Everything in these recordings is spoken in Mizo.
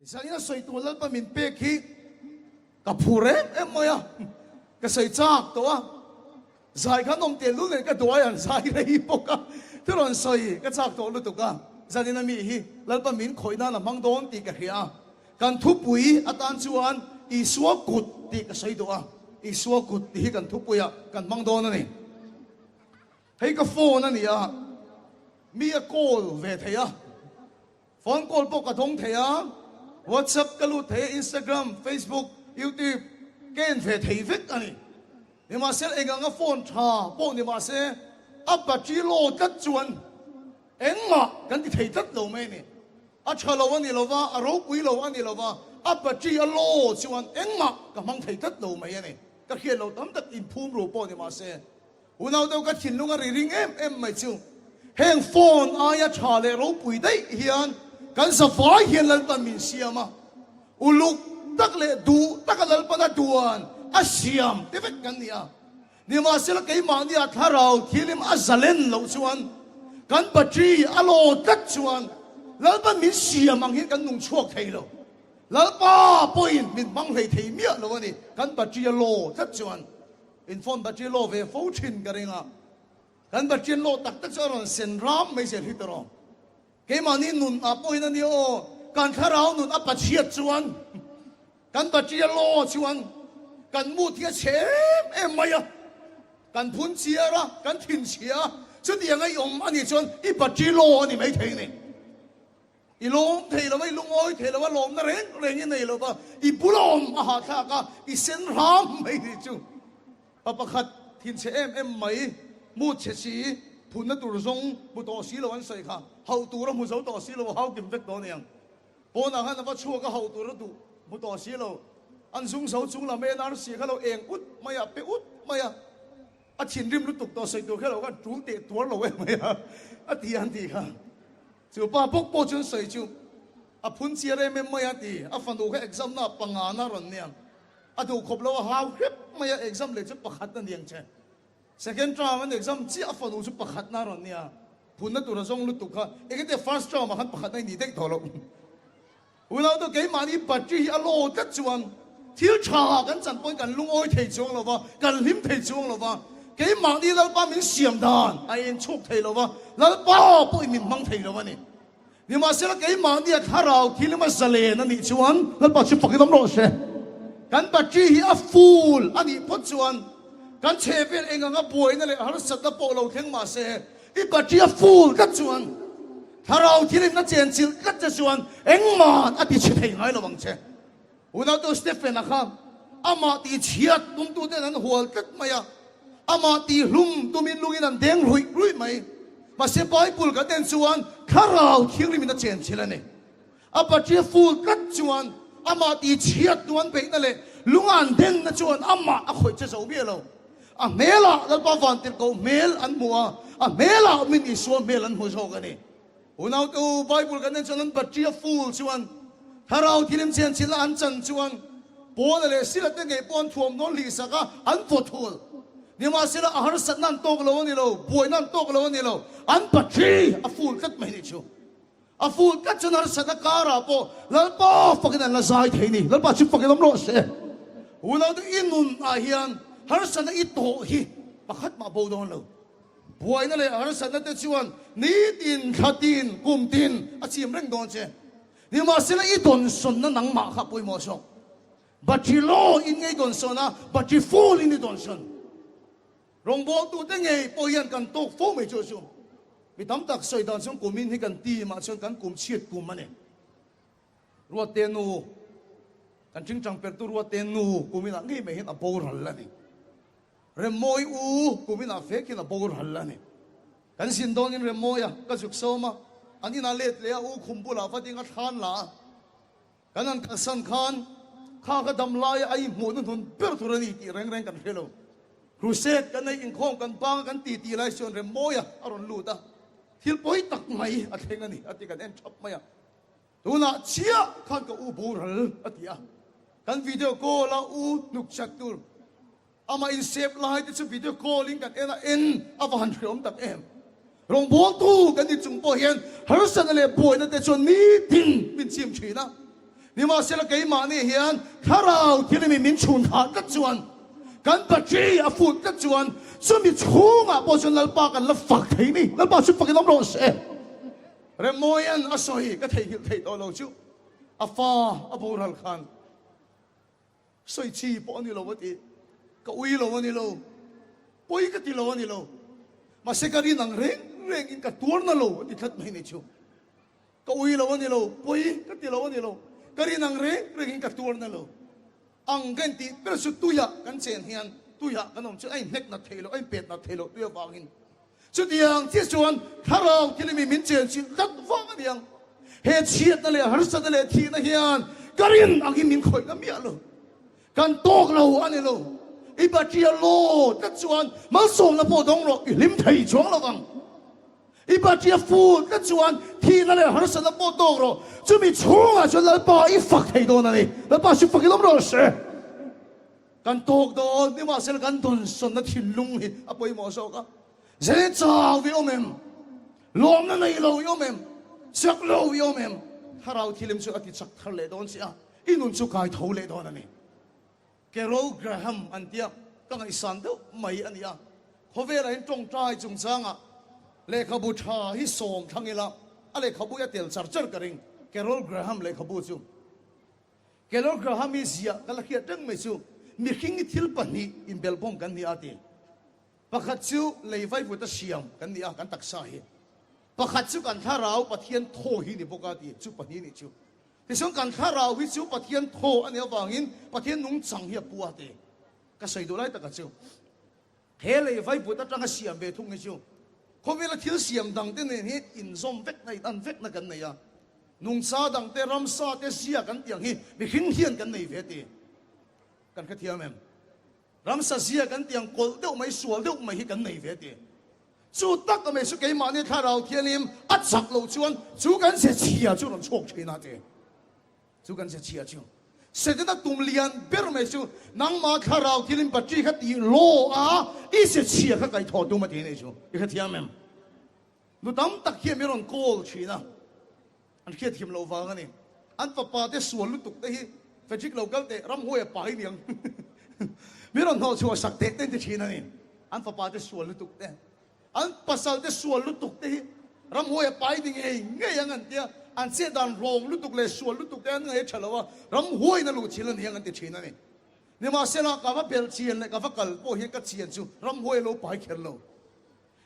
Zanin a sawi tur Lalpa min pek hi ka phur em em mai a, ka sawi chak tawh a, zai khan awm tel lul nen ka duai an zai rei bawk a, thu rawn sawi ka chak tawh lutuk a, zanin a mi hi Lalpa min khawih nan a hmang dawn tih ka hria a, kan thupui atan chuan Isua kut tih ka sawi duh a, Isua kut tih hi kan thupuiah kan hmang dawn a ni. Hei ka phone a ni a, mi a call ve thei a. Phone call pawh ka dawng thei a, WhatsApp ka lut thei a, Instagram, Facebook, YouTube ka en ve thei vek a ni. Nimahsela eng anga phone tha pawh ni mahse a battery low tlat chuan engmah kan ti thei tlat lo mai a ni. A tha lo a ni lo va, a ropui lo a ni lo va, a battery a low chuan engmah ka hmang thei tlat lo mai a ni. Ka hriat lo tam tak inphum ru pawh ni mahse Unau deuh ka thinlung a ri ring em em mai chu heng phone aia tha leh ropui daih hian kan zavai hian Lalpan min siam a, uluk tak leh duh taka Lalpan a duan a siam te vek kan ni a. Nimahsela keimahnia thlarau thilim a zalen loh chuan kan battery a law tlat chuan Lalpan min siam ang hian kan nung chhuak thei lo. Lalpa pawhin min hmang hlei thei miah lo a ni kan battery a law tlat chuan. In phone battery law ve fo thin ka ring a, kan battery an law tak tak chu a rawn sen ram mai zel hi tawh. Keimahni nun ah pawhin a nia aw, kan thlarau nun a pachhiat chuan kan battery a law chuan kan mood hi a chhe em em mai a, kan phun chiar a, kan thin chhia a, chutiang a i awm a nih chuan i battery law a ni maithei a ni. I lawm thei lo va, i lungawi thei lo va, lawmna reng reng i nei lo va, i bula awm a hahthlak a, i sen hram mai nih chu. Pa pakhat thinchhe em em mai, mut chhe si, phunna tur zawng hmu tawh si lo an sawi kha, hauh tur a hmu zo tawh si lo, a hau kim vek tawh aniang. Pawnah khan a va chhuak a, hauh tur a duh hmu tawh si lo. An zung zo chung lam NRC kha lo eng ut mai a, pe ut mai a, a thinrim lutuk tawh sawi tur kha lo khan tul teh tuar lo em mai a, a ti an tih kha. Chu pa bawk pawh chuan sawi chu a phun chiar em em mai a ti. A fanu kha exam na panga na rawn niang. A duh khawp lo a hau hrep mai a, exam leh chu pakhat na niang che. Second term an exam chiah a fanu chu pakhat na rawn nia. Phunna tur a zawng lutuk kha engati first term ah khan pakhat na i nih daih tawh loh. Unau chu keimahni battery hi a low tlat chuan thil tha kan chan pawhin kan lungawi thei chuang lo va, kan hlim thei chuang lo va, keimahni Lalpa min siam dan a inchhuk thei lo va, Lalpa pawhin min hmang thei lo a ni. Nimahsela keimahnia thlarau thilima zalen a nih chuan Lalpa chu fakin awm rawh se. Kan battery hi a full a nih phawt chuan kan chhehvel eng anga buaina leh harsatna pawh lo thleng mahse I battery a full tlat chuan Thlarau thilimna chenchilh tlat che chuan engmah a ti chhe thei ngai lo ang che. Unautu Stephen-a kha amah tih chhiat tumtuten an hual tlat mai a, amah tih hlum tumin lungin an deng ruih ruih mai. Mahse Bible kan en chuan Thlarau Thianghlimin a chenchilh a ni. A battery full tlat chuan amah tih chhiat hnu an beihna leh lunga an denna chuan amah a khawih che zo miah lo. A hmelah Lalpa Vantirhkoh hmel an hmu a, a hmelah min Isua hmel an hmu zawk a ni. Unaute u, Bible kan en chuan an battery a full chuan Thlarau thilim chianchilhna an chan chuan Paula leh Sila te ngei pawh an thuamhnaw hlihsak a, an vaw thul. Nimahsela a harsatna an tawk lo a ni lo, buaina an tawk lo a ni lo, an battery a full tlat mai ni chu. A fuh tlat chuan harsatna karah pawh Lalpa fakin an la zai thei ni. Lalpa chu fakin awm rawh se. Unaute i nun ah hian harsatna i tawh hi pakhat mah bo dawn lo. Buaina leh harsatna te chuan nitin, thlatin, kumtin a chim reng dawn che. Nimahsela i dawnsawnna nangmah kha pawimawh zawk. Battery low in ngei dawnsawn a, battery full in i dawnsawn. Rawngbawltute ngei pawh hian kan tawk fo mai chu chu. Mi tam tak sawi dan chuan kumin hi kan team ah chuan kan kum chhiat kum a ni. Ruatte nu, kan tingtang pertu Ruatte nu kumin ah ngei mai hian a boral a ni. Remmawi u kumin ah fek hian a boral a ni. Kan zin dawnin Remmawia ka zuk sawm a, an inah let leh a u khum bulah va ding a thlan la a. Kan han kalsan khan kha ka dam laia a inhmuh hnuhnun ber tur a ni tih reng reng kan hre lo. Crusade kan nei inkhawm kan bang a kan ti tih lai chuan Remmawia a rawn lut a, thil pawi tak mai a thleng a ni a ti kan en thap mai a. Tunah chiah khan ka u boral a ti a, kan video call a u hnuk chat tur. Amah insep lai te chu video call in kan en a, en a va han hreawm tak em. Rawngbawltu kan ni chung pawh hian harsatna leh buaina te chuan nitin min chim thin a. Nimahsela keimahni hian thlarau thilimi min chhun thah tlat chuan, kan battery a fut tlat chuan chumi chhungah pawh chuan Lalpa kan la fak thei ni. Lalpa chu fakin awm rawh se. Remmawia'n a sawi ka theihnghilh theih tawh lo chu a fa a boral khan sawi chi pawh a ni lo a ti. Ka ui lo a ni lo, pawi ka ti lo a ni lo, mahse ka rin ang reng rengin ka tuarna lo a ti tlat mai ni chu. Ka ui lo a ni lo, pawi ka ti lo a ni lo, ka rin ang reng rengin ka tuarna lo. Ang ka intih ber chu tuiah kan chen hian tuiah kan awm chu a inhnek nat theih loh, a inpet nat theih loh tui avangin. Chutiang chiah chuan thlarau thil mi min chen chilh tlat vang a niang. He chhiatna leh harsatna leh thihna hian ka rin angin min khawih na miah lo. Kan tawk lo a ni lo. I battery a low tlat chuan malsawmna pawh dawng rawh, i hlim thei chuang lo vang. I battery a full tlat chuan thihna leh harsatna pawh tawk rawh. Chumi chhungah chuan Lalpa i fak thei dawn a ni. Lalpa chu fak i lawm rawh se. Kan tawk dawn, nimahsela kan dawnsawnna thinlung hi a pawimawh zawk a. Zene chau i awm em? Lawmna nei lo i awm em? Chak lo i awm em? Thlarau thilim chu a ti chak thar leh dawn che a, i nun chu kai tho leh dawn a ni. Carol Graham an tia, ka ngaihsan deuh mai a ni a. Khawvelah hian tawngtai chungchangah lehkhabu tha hi sawm thlang ila, a lehkhabu hi a tel char char ka ring, Carol Graham lehkhabu chu. Carol Graham hi ziah ka la hriat reng mai chu, mihring hi thil pahnih inbelhbawm kan ni a ti. Pakhat chu lei vaivuta siam kan ni a, kan taksa hi. Pakhat chu kan thlarau Pathian thaw hi ni bawk a ti, chu pahnih nih chu. Tichuan kan thlarau hi chu Pathian thaw a nih avangin Pathian nungchang hi a pu a ti. Ka sawi duh lai taka chu he lei vaivut atanga siam ve thung hi chu khawvela thil siam dang te nen hian inzawm vek na, inan vek na kan nei a. Nungcha dang te, ramsa te zia kan tih ang hi mihring hian kan nei ve ti. Kan hrethiam em? Ramsa zia kan tih ang kawlh deuh mai, sual deuh mai hi kan nei ve ti. Chu tak a mai chu keimahni thlarau thianghlim a chak loh chuan chu kan ze chhia chu rawn chhuak thin a ti. Chu kan ze chhia chu Setana tum lian ber mai chu nangmah thlarau thianghlim battery kha tih law a i ze chhia kha kaihthawh tum a ti anih chu. I hrethiam em? Nu tam tak hian min rawn call thin a. An hriatthiam loh vang a ni. An fapa te sual lutuk te hi Frederick lo kal teh ramhuai a pai niang min rawn hnawh chhuah sak teh te an ti thin a ni. An fapa te sual lutuk te, an pasal te sual lutuk te hi ramhuai a pai ni ngei ngei ang an tia, an chet dan rawng lutuk leh sual lutuk te an ngaih a tha lo a, ramhuaiin a luh chil a niang an ti thin a ni. Nimahsela ka va belh chian leh ka va kal pawh hian ka chian chu ramhuai a lo pai kher lo.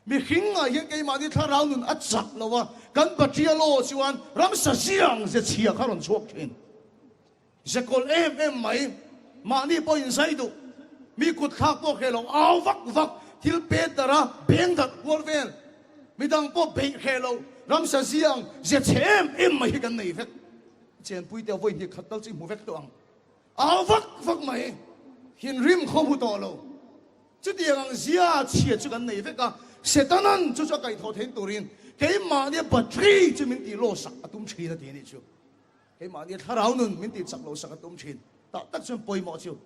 Mihring ah hian keimahni thlarau nun a chak lo a, kan Patria law chuan ramsa ziang ze chhia kha rawn chhuak thin. Ze kawlh em em mai, mahni pawh inzai duh, mi kut thlak pawh hreh lo, au vak vak, thil pet darh a, beng darh kual vel, midang pawh beih hreh lo, ramsa ziang ze chhe em em mai hi kan nei vek. Chenpui te a vawi hnih khat tal chu i hmu vek tawh ang. Au vak vak mai, thinrim khaw hmu tawh lo. Chutiang ang zia chhia chu kan nei vek a, Setanan chu chu a kaihthawh thein turin keimahnia battery chu min tih lawsak a tum thin a ti anih chu. Keimahnia thlarau nun min tih chak losak a tum thin. Tah tak chuan pawimawh chu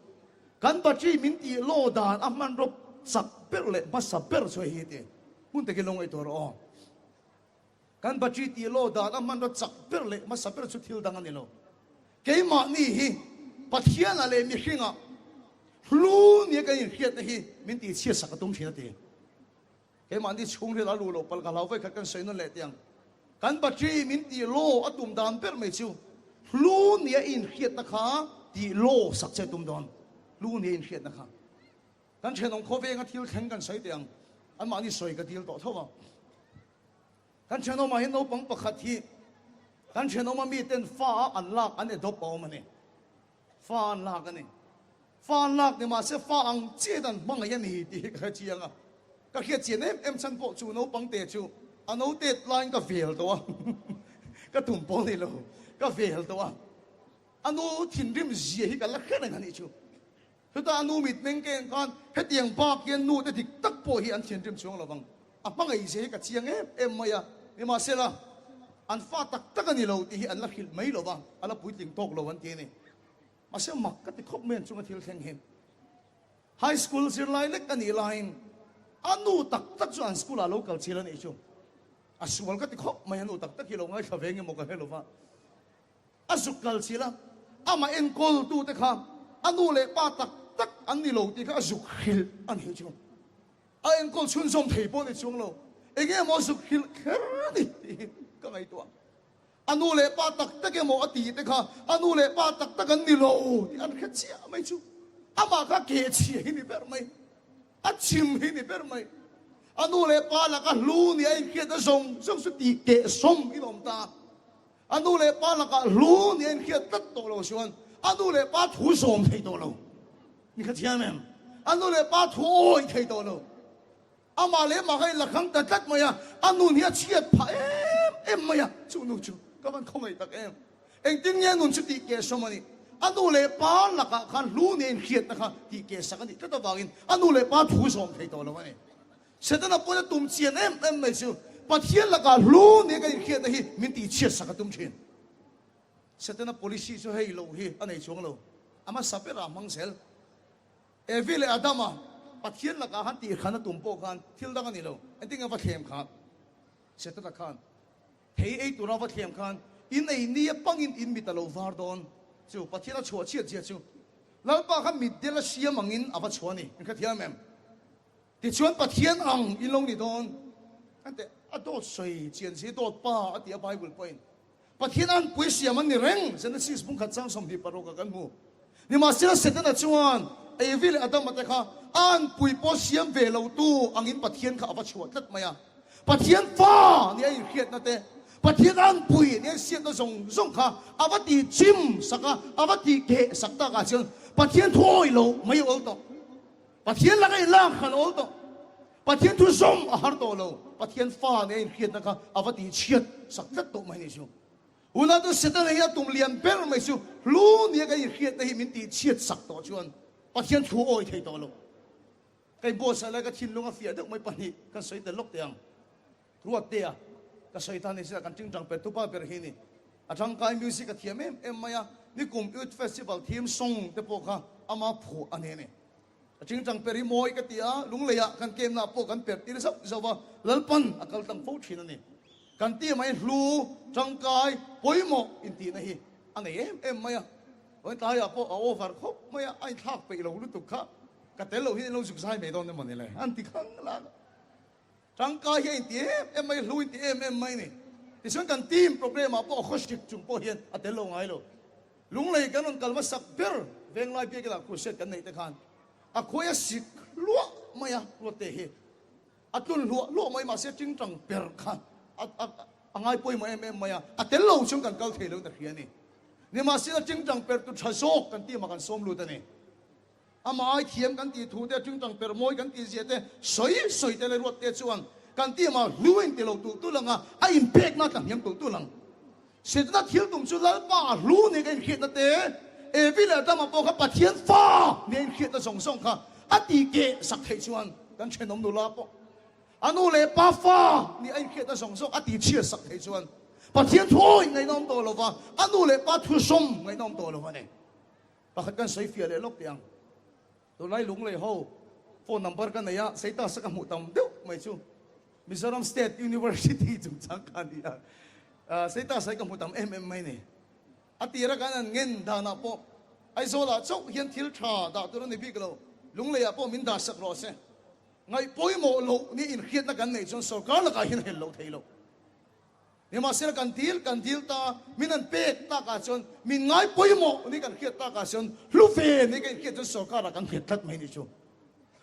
kan battery min tih law dan a hmanraw chak ber leh hmasa ber chu hei hi ti. Hmun takin lo ngaihtuah rawh aw. Kan battery tih law dan a hmanraw chak ber leh hmasa ber chu thil dang a ni lo. Keimahni hi Pathianah leh mihringah hlu nia kan inhriatna hi min tihchhiatsak a tum thin a ti. Keimahni chhungril a luh loh palh ka hlau vawikhat kan sawi nawn leh teh ang. Kan battery min tih law a tum dan ber mai chu hlu nia i inhriatna kha tih law sak che a tum dawn. Hlu nia i inhriatna kha. Kan thenawm khawvenga thil thleng kan sawi teh ang. Anmahni sawi ka dil tawh tho a. Kan thenawmah hian naupang pakhat hi kan thenawma miten fa a an lak an adopt a awm a ni. Fa an lak a ni. Fa an lak ni mahse fa ang chiat an hmangaih a ni tih hi ka hre chiang a. Ka hriat chian em em chhan pawh chu naupang te chu a notet laiin ka vel tawh a. Ka tum pawh ni lo, ka vel tawh a. A nu thinrim zia hi ka la hre reng a nih chu. Chutah a nu mitmeng ka en khan hetiang bak hian nu te dik tak pawh hi an thianrim chuang lo vang. A hmangaih zia hi ka chiang em em mai a, nimahsela an fa tak tak a ni lo tih hi an la hrilh mai lo va, a la puitling tawk lo an ti a ni. Mahse mak ka ti khawp mai an chunga thil thleng hi. High school zirlai lek a nih laiin a nu tak tak chu an school ah lo kal chil a nih chu. A sual ka ti khawp mai a nu tak tak hi lo ngaithla ve nge maw ka hre lo va. A zuk kal chil a. Amah enkawltute kha a nu leh pa tak tak an ni lo tih kha a zuk hrilh a nih chu. A enkawl chhunzawm thei pawh ni chuang lo. Enge maw zuk hrilh kher a ni tih hi ka ngaihtuah. A nu leh pa tak tak emaw a tih te kha a nu leh pa tak tak an ni lo tih an hre chiah mai chu. Amah kha kehchhia hi ni ber mai. A chim hi ni ber mai. A nu leh pa laka hlu nia inhriatna zawng zawng chu tih kehsawm in awm ta. A nu leh pa lakah hlu nia inhriat tlat tawh lo chuan a nu leh pa thu zawm thei tawh lo. Ni kha thiam em? A nu leh pa thu awih thei tawh lo. Amah leh mah kha in la hrang ta tlat mai a, a nun hi a chhiat phah em em mai a, chu nu chu ka van khawngaih tak em. Engtin nge nun chu tih kehsawm a nih? A nu leh pa lakah khan hlu nia inhriatna kha tih kehsak a nih tlat avangin a nu leh pa thu zawm thei tawh lo a ni. Setana pawhin a tum chian em em mai chu Pathian lakah hlu nia kan inhriatna hi min tihchhiatsak a tum thin. Setana policy chu hei lo hi a nei chuang lo, a hmasa berah a hmang zel. Evi leh Adama Pathian lakah han tihkhan a tum pawh khan thil dang a ni lo. Engtin nge va thlem khan? Setana khan thei ei tura va thlem khan in ei nia pangin in mit a lo var dawn chu Pathian a chhuah chhiat zia chu Lalpa kha mitdel a siam angin a va chhuah a ni. In hrethiam em? Tichuan Pathian ang in lo ni dawn. An teh, a dawt sawi chian si, dawt pa a ti a Bible pawhin. Pathian anpui siam an ni reng, Genesis bung khat chang 26 ah kan hmu. Nimahsela Setana chuan Evi leh Adama te kha a anpui pawh siam ve lo tu angin Pathian kha a va chhuah tlat mai a. Pathian fa nia inhriatna te, Pathian anpui nia insiatna zawng zawng kha a va ti chim sak a, a va ti keh sak takah chuan Pathian thu awih lo mai a awl tawh. Pathian laka i lak khan awl tawh. Pathian thu zawm a har tawh lo. Pathian fa nia inhriatna kha a va tihchhiat sak tlat tawh mai ni chu. Hunah chuan Setana hi a tum lian ber mai chu hlu nia kan inhriatna hi min tihchhiat sak tawh chuan Pathian thu awi thei tawh lo. Ka inbuatsaih lai ka thinlung a fiah deuh mai pahnih kan sawi tel lawk teh ang. Ruattea ka sawi ta ni zia kan tingtang per tupa ber hi ni. A tangkai music a thiam em em mai a, nikum Youth Festival theme song te pawh kha ama phuah a ni a ni. A tingtang per hi mawi ka ti a, Lungleiah kan kemna pawh kan per tir zauh zauh va, Lalpan a kal tlang fo thin a ni. Kan tih mai hlu, tangkai, pawimawh intihna hi a nei em em mai a. Vawiin tlaiah pawh a over khawp mai a, a inthlak peih lo lutuk kha ka tel loh hian in lo zuk zai mai dawn emaw ni le, an ti khang lak a. Tangkai hi a inti em em mai, hlu inti em em mai a ni. Tichuan kan team program ah pawh a khawhrik chung pawh hian a tel lo ngai lo. Lunglei kan rawn kal hmasak ber Venglai Biakinn ah crusade kan neih te khan a khuai a sik hluah mai a, Ruatte hi a tlun hluah hluah mai mahse tingtang per kha a a a ngai pawimawh em em mai a, a tel lo chuan kan kal thei lo in a hria a ni. Nimahsela tingtang per tu tha zawk kan team ah kan sawm lut a ni. Amah ai thiam kan tih thu te, tingtang per mawi kan tih zia te, sawi sawi te leh ruat te chuan kan tih amah hlu a inti lo tulh tulh ang a, a inpekna a tla hniam tulh tulh ang. Setana thil tum chu Lalpa a hlu nia ka inhriatna te, Evi leh Adama pawh kha Pathian fa nia inhriatna zawng zawng kha a tih keh sak theih chuan kan thenawm nula pawh a nu leh pa fa nia a inhriatna zawng zawng a tih chhiat sak theih chuan Pathian thu awih ngaihnawm tawh lo va, a nu leh pa thusawm ngaihnawm tawh lo a ni. Pakhat kan sawi fiah leh lawk teh ang. Tunlai Lunglei ho phone number ka nei a, status a ka hmuh tam deuh mai chu Mizoram State University chungchang kha a ni a. Status hi ka hmu tam em em mai ni. A tira kan an ngen danah pawh Aizawlah chauh hian thil tha dah tur a ni bik lo, Lungleiah pawh min dah sak rawh se. Ngaih pawimawh loh ni inhriatna kan neih chuan sorkar lakah hian hel loh thei lo. Nimahsela kan dil kan dil ta, min an pek takah chuan min ngai pawimawh ni kan hriat takah chuan hlu ve ni kan inhriat chuan sorkarah kan nghet tlat mai ni chu.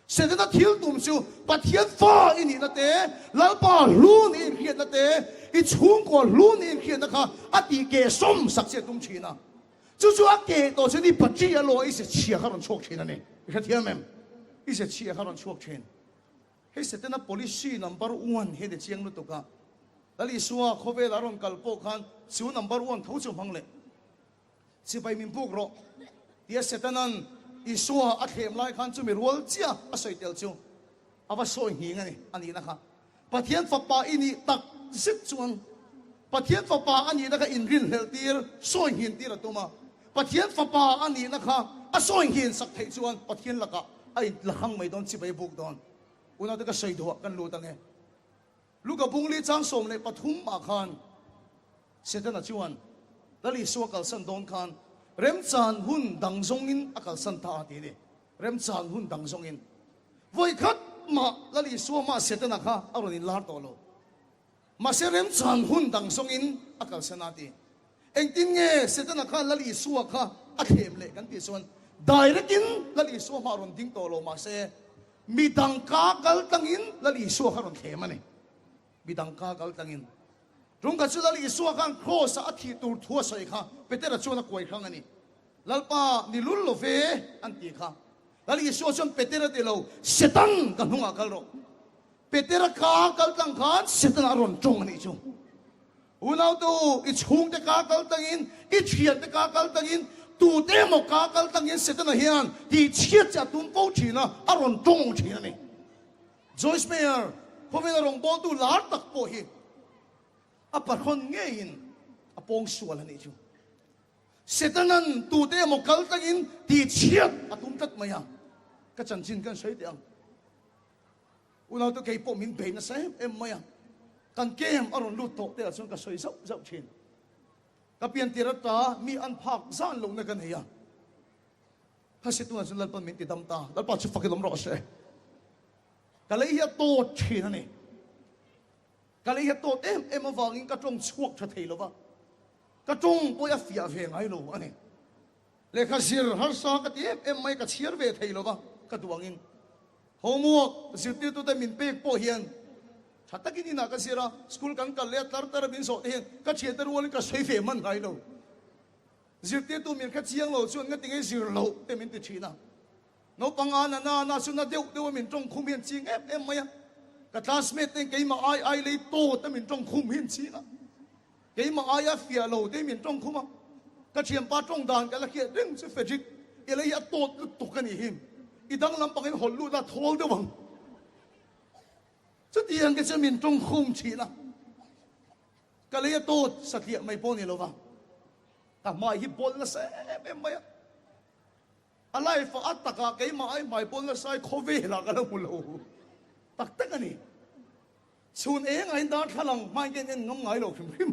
Setana thil tum chu Pathian fa i nihna te, Lalpa hlu ni inhriatna te, i chhungkua hlu ni inhriatna kha a tih keh sawm sak che a tum thin a. Chu chu a keh tawh chuan i patri a law a i se chhia kha rawn chhuak thin a ni. I hrethiam em? I se chhia kha rawn chhuak thin. Hei Setana policy number one hi a ni chiang lutuk a, Lal Isua khawvela a rawn kal pawh khan chu number one tho chu hmang leh chibai min buk rawh tia Setanan Isua a thlem lai khan chumi rual chiah a sawi tel chu a va sawi nghing a ni a nihna kha. Pathian fapa i nih tak zet chuan Pathian fapa a nihna kha inrinhlelh tir, sawi nghin tir a tum a. Pathian fapa a nihna kha a sawi nghin sak theih chuan Pathian lakah a in la hrang mai dawn, chibai buk dawn. Unaute ka sawi duhah kan lut ange. Luka bungli chang 13 ah khan Setana chuan Lal Isua kalsan dawn khan. Remchan hun dang zawngin a kalsan ta a ti a ni. Remchan hun dang zawngin. Vawi khat mah Lal Isua mah Setana kha a rawn inlar tawh lo. Mahse remchan hun dang zawngin a kalsan a ti. Engtin nge Setana kha Lal Isua kha a thlem leh kan tih chuan direct in Lal Isua hmah a rawn ding tawh lo mahse midang ka kal tlangin Lal Isua kha a rawn thlem a ni. Midang ka kal tlangin. Tungkhat chu Lal Isua khan Kraws ah a thih tur thu a sawi kha Petera chuan a kuai hrang a ni. Lalpa ni lul lo ve an ti kha. Lal Isua chuan Petera ti lo, Setan ka hnungah kal rawh. Petera ka kal tlang khan Setana a rawn tawng a nih chu. Unautu, i chhungte ka kal tlangin, i thiante ka kal tlangin, tute emaw ka kal tlangin Setana hian tihchhiat che a tum fo thin a, a rawn tawng thin a ni. Joyce Meyer, khawvela rawngbawltu lar tak pawh hi a pahrawn ngeiin a pawng sual a nih chu. Setanan tute emaw kal tlangin tihchhiat a tum tlat mai a, ka chanchin kan sawi teh ang. Unaute kei pawh min bei nasa em em mai a, kan camp a rawn lut tawh te ah chuan ka sawi zauh zauh thin. Ka piantir ata mi an phak zan lohna ka nei a, Khasi tunah chuan Lalpan min ti dam ta, Lalpa chu fakin awm rawh se. Ka lei hi a tawt thin a ni. Ka lei hi a tawt em em avangin ka tawng chhuak tha thei lo va, ka tawng pawh hi a fiah ve ngai lo a ni. Lehkha zir harsa ka ti em em mai, ka chhiar ve thei lo va, ka duh angin. Homework zirtirtute min pek pawh hian tha takin inah ka zir a, school kan kal leh a tlar tar a min zawh te hian ka thiante rualin ka sawi ve hman ngai lo. Zirtirtu min hre chiang lo chuan nga tinge zir loh te min ti thin a. Naupang a na na na chu na deuh deuh a min tawng khum hian ching em em mai a. Ka classmate ten keimah ai ai lei tawt a min tawng khum hian ching a. Keimah aia fiah lo te min tawng khum a. Ka thianpa tawng dan ka la hriat reng chu Frederick i lei hi a tawt lutuk a nih hi. I danglam pangin hawlh lut a thawl deuh ang. Chutiang te chu min tawng khum thin a. Ka lei a tawt satliah mai pawh ni lo va, ka hmai hi bawl nasa em em mai a. A life ah a takah keimah ai hmai bawl nasa ai khawvelah ka la hmu lo tak tak a ni. Chhun eng ah in darthlalang hmain ka in en ngam ngai lo hrim hrim.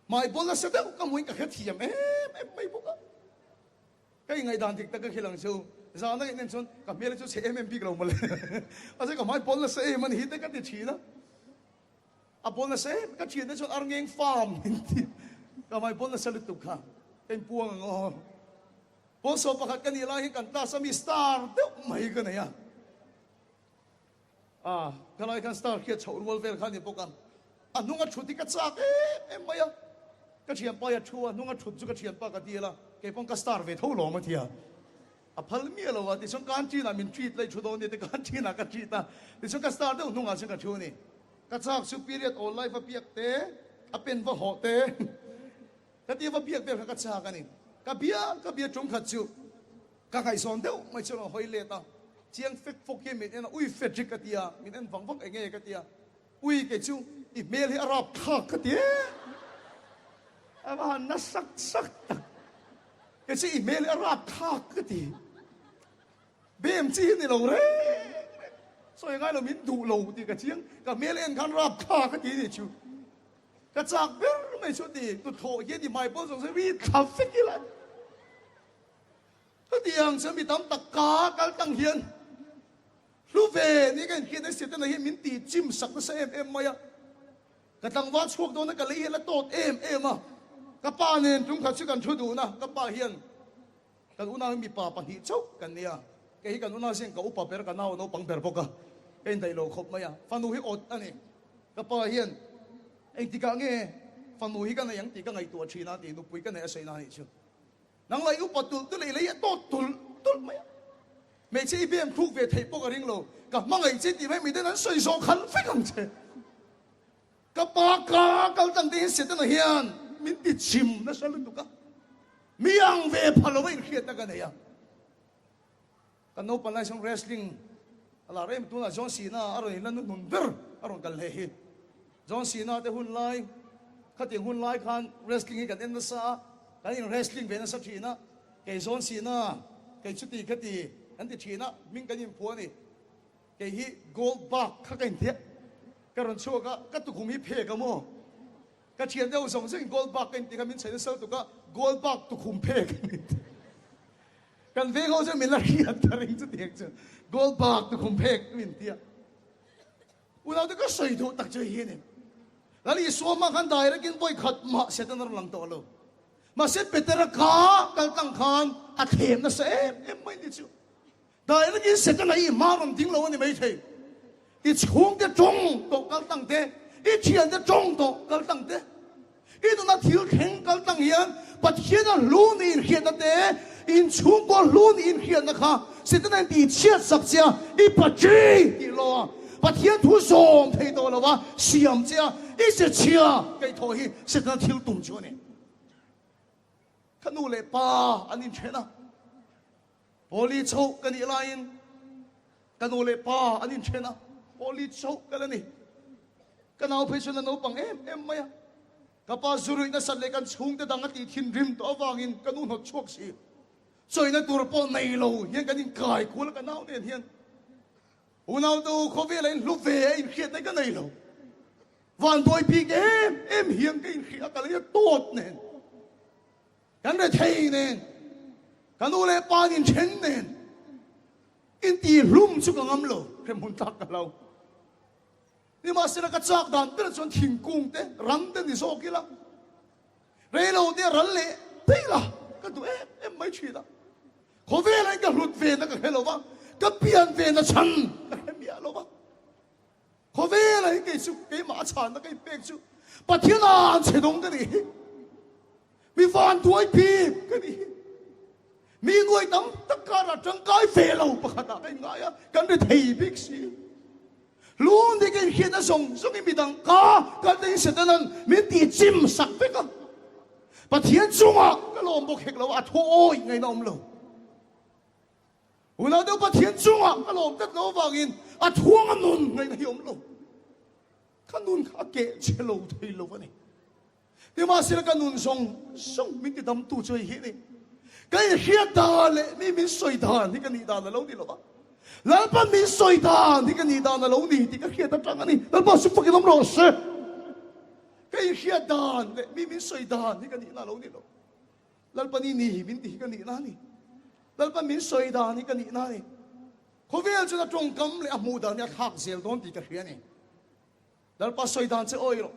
Hmai bawl nasa deuh ka hmuin ka hrethiam em em mai bawk a. Ka ingaihdan dik tak ka khel ang chu. Zana ka inen chuan ka hmel hi chu chhe em em bik lo mawle. Mahse ka hmai bawl nasa em a ni hi te ka ti thin a. A bawl nasa em ka thiante chuan arngeng farm min ti ka hmai bawl nasa lutuk kha ka inpuang ang aw. Pawlsawm pakhat ka nih lai hian kan class a mi star deuh mai ka nei a. Ah ka lai khan star hriat chhoh rual vel kha a ni bawk a. A hnung a thut hi ka chak em em mai a. Ka thianpa hi a thu a, hnung a thut chu ka thianpa ka dil a, kei pawn ka star ve tho lawm a ti a. A phal miah lo a, tichuan canteen ah min treat la i thu dawn nia ti canteen ah ka treat a, tichuan ka star deuh hnungah chuan ka thu a ni. Ka chak chu period awl lai va biak te, a pen va hawh te, ka tia va biak vel kha ka chak a ni. Ka bia ka bia tum khat chu ka ngaihzawn deuh mai chuan a hawi let a, chiang fek fawk hian min en a, ui Frederick ka tia, min en vang vang eng nge ka tia, ui kei chu i hmel hi a rap thlak ka ti em, a va han na sak sak tak. Kei chu i hmel hi a rap thlak ka ti. Bem chi hi ni lo reng reng. Sawi ngai lo min duh lo tih ka chiang. Ka hmel en khan rap thlak ka ti ni chu. Ka chak ber mai chu ti tuthlawh hian i hmai pawn zawng zawng ri thla vek ila. Chutiang chuan mi tam tak ka kal tang hian hlu ve ni ka inhriat na Setana hian min tih chim sak nasa em em mai a. Ka tlangval chhuak dawn a ka lei hian a tawt em em a, ka pa nen tum khat chu kan thu dun a, ka pa hian kan unau hi mipa pahnih chauh kan nia, kei hi kan unau zing ka upa ber ka nau a naupang ber bawk a, ka indaih lo khawp mai a, fanu hi awt a ni, ka pa hian engtikah nge fanu hi ka nei ang tih ka ngaihtuah thin a tih nupui ka neih a sawi na a nih chu. Nang la i upa tulh tulh a, i lei a tawt tulh tulh mai a. Hmeichhe i bem thluk ve theih pawh ka ring lo, ka hmangaih che tih mai miten an sawi zawh khan vek ang che. Ka pa ka kal tang te hian Setana hian min ti chim nasa lutuk a, mi ang ve pha lo a inhriatna ka nei a. Kan naupang lai chuan wrestling a lar em tunah John Cena a rawn inla nuhnun ber a rawn kal hle hi. John Cena te hun lai khatiang hun lai khan wrestling hi kan en nasa a, kan in wrestling ve nasa thin a, kei John Cena kei chuti khati kan ti thin a, hming kan inphuah a ni. Kei hi Goldberg kha ka inthiah ka rawn chhuak a, ka tukhum hi phek a maw? Ka thian deuh zawng zawngin gold bug ka inti kha min chhaih nasa lutuk a, gold bug tukhum phek a ni ti. Kan veng ho chuan min la hriat ka ring chutiang chu gold bug tukhum phek min ti a. Unaute ka sawi duh tak chu hei hi a ni. Lal Isua hma khan direct in vawi khat mah Satan a rawn lang tawh lo. Mahse Petera kha kal tlang khan a thlem nasa em em mai ni chu. Direct in Setana i hma rawn ding lo a ni maithei. I chhungte tawng tawh kal tlang te, i thiante tawng tawh kal tlang te, i nuna thil thleng kal tlang hian Pathiana hlu ni inhriatna te, inchhungkaw hlu ni inhriatna kha Setana in tihchhiat sak che a, i pachi tih lo a, Pathian thu zawm thei tawh lo a, siam che a, i che chhia kaihthawh hi Setana thil tum chu a ni. Ka nu leh pa an inthen a. Pawli chhoh ka nih laiin ka nu leh pa an inthen a, pawli chhoh ka la ni. Ka nau phei chuan a naupang em em mai a, ka pa zu ruih nasat leh kan chhungte dang a tih thinrim tawh avangin ka nu hnawt chhuak si. Chawina tur pawh nei lo hian kan inkai kual a ka nau nen hian. Unau te u khawvel a inhlu ve a inhriatna ka nei lo. Vanduai bik em em hian ka inhriat a, ka lei a tawt nen. Kan rethei nen, ka nu leh pa nin then nen intihlum chu ka ngam lo, hremhmun tlak ka hlau. Nimahsela ka chak dan ber chuan thingkung te, ram te ni zawk ila, reilo te ral leh daih la ka duh em em mai thin a. Khawvelah hian ka hlut ve na ka hre lo va, ka pian ve na chhan ka hre miah lo va. Khawvelah hi kei chu keimah a chhanna ka inpek chu Pathian an chhe dawng ka nih hi. Mi vanduai bik ka nih hi. Mi nuai tam tak karah tangkai ve lo pakhatah ka inngai a, kan ri thei bik si. Lung dik a inhriatna zawng zawngin midang ka kal te in Setanan min tih chim sak vek a. Pathian chungah ka lawm bawk hek lo a, a thu awih ngaihna awm lo. Unau deuh Pathian chungah ka lawm tlat lo avangin a thuanga nun ngaihna hi awm lo. Ka nun kha a keh che lo thei lo a ni. Nimahsela ka nun zawng zawng min ti damtu chu hei hi a ni. Ka inhriat dan leh mi min sawi dan hi ka nih dan a lo ni lo va. Lalpa min sawi dan hi ka nih dan a lo ni tih ka hriat atang a ni. Lalpa chu fakin awm rawh se. Ka inhriat dan leh mi min sawi dan hi ka nihna a lo ni lo. Lalpa ni ni min ti hi ka nihna a ni. Lalpa min sawi dan hi ka nihna a ni. Khawvel chuan a tawngkam leh a hmuh dan hi a thlak zel dawn tih ka hria a ni. Lalpa sawi dan che awi rawh.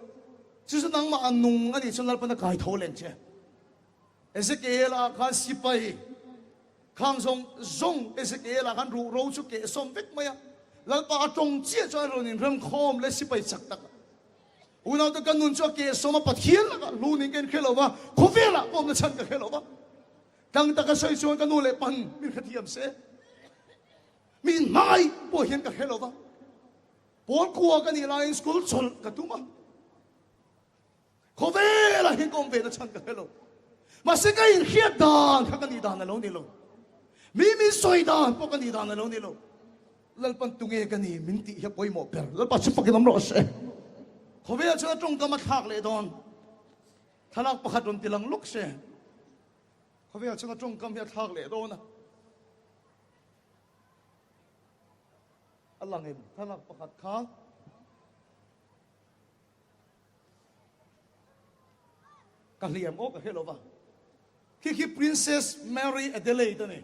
Chu chu nangmah a nung a nih chuan Lalpan a kai tho leng che. Ezekiel-a khan sipai khang zawng zawng Ezekiel-a khan ruhro chu keh sawm vek mai a. Lalpa a tawng chiah chuan a rawn inremkhawm leh sipai chak tak a. Unaute ka nun chu a keh sawm a, Pathian lakah hlu ning ka inhre lo va, khawvelah pawh awmna chhan ka hre lo va. Tlang taka sawi chuan ka nu leh pan min hrethiam se, min hmangaih pawh hian ka hre lo va. Pawl kua ka nih laiin school chawlh ka tum a, khawvelah hian ka awm ve na chhan ka hre lo. Mahse ka inhriat dan kha ka nih dan a lo ni lo. Mi min sawi dan pawh ka nih dan a lo ni lo. Lalpan tunge ka ni min tih hi a pawimawh ber. Lalpa chu fakin awm rawh se. Khawvel chuan a tawngkam a thlak leh dawn. Thlalak pakhat rawn ti lang lawk se. Khawvel chuan a tawngkam hi a thlak leh dawn a. A lang em thlalak pakhat kha. Ka hliam aw ka hre lo va. Khi khi Princess Mary Adelaide a ni.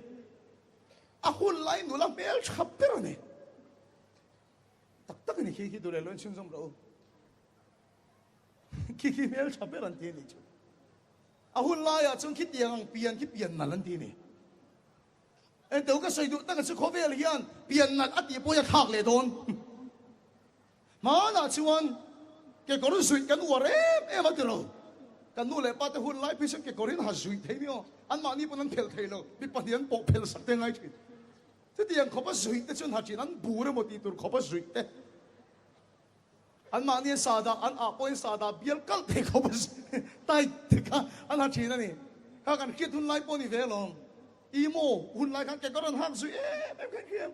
A hun lai nula hmel tha ber a ni. Tak tak a ni khi khi duh leh lo in chhunzawm rawh u. Khi khi hmel tha ber an ti a nih chu. A hun laiah chuan khitiang ang pian khi pian nalh an ti a ni. Engteu ka sawi duh taka chu khawvel hian pian nalh a tih pawh hi a thlak leh dawn. Hmanah chuan kekawr zuih kan uar em em a tiro. Kan nu leh pa te hun lai phei chuan kekawr in ha zuih thei mi aw. Anmahni pawn an phelh thei lo, mi pahnih an pawh phelh sak te ngai thin. Chutiang khawpa zuih te chuan ha thin an bur emaw tih tur khawpa zuih te. Anmahni an sahdah an ah pawhin sahdah bial kalh thei khawpa tight te kha an ha thin a ni. Kha kan hriat hun lai pawh a ni ve alawm. Emaw hun lai khan kekawr an hak zuih em em khan hriam.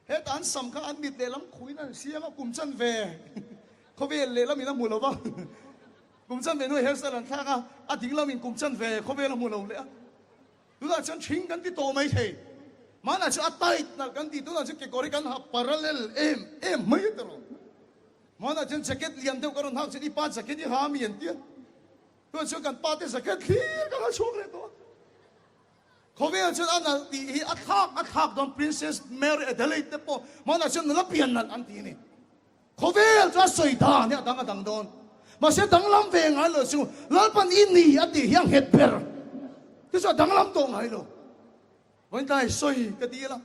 Heta an sam kha an mit lehlam khuin an siam a, kum chanve khawvel lehlamin a hmu lo va, kum chanve hnuai hairstyle an thlak a, a dinglamin kum chanve khawvel a hmu lo leh a. Tunah chuan ṭhing kan ti tawh mai thei. Hmanah chuan a tight nalh kan ti, tunah chuan kekawr hi kan ha parallel em em mai a tiraw. Hmanah chuan jacket lian deuh ka rawn hak chuan i pa jacket i ha mi an ti a. Tunah chuan kan pa te jacket thlir ka la chhuak leh tawh a. Khawvel chuan a nalh tih hi a thlak a thlak dawn Princess Mary Adelaide te pawh hmanah chuan nula pian nalh an ti a ni. Khawvel chu a sawi dan hi a dang a dang dawn. Mahse danglam ve ngai lo chu Lalpan i ni a tih hi a nghet ber. Chu chu a danglam tawh ngai lo. Vawiintlai sawi ka ti ila,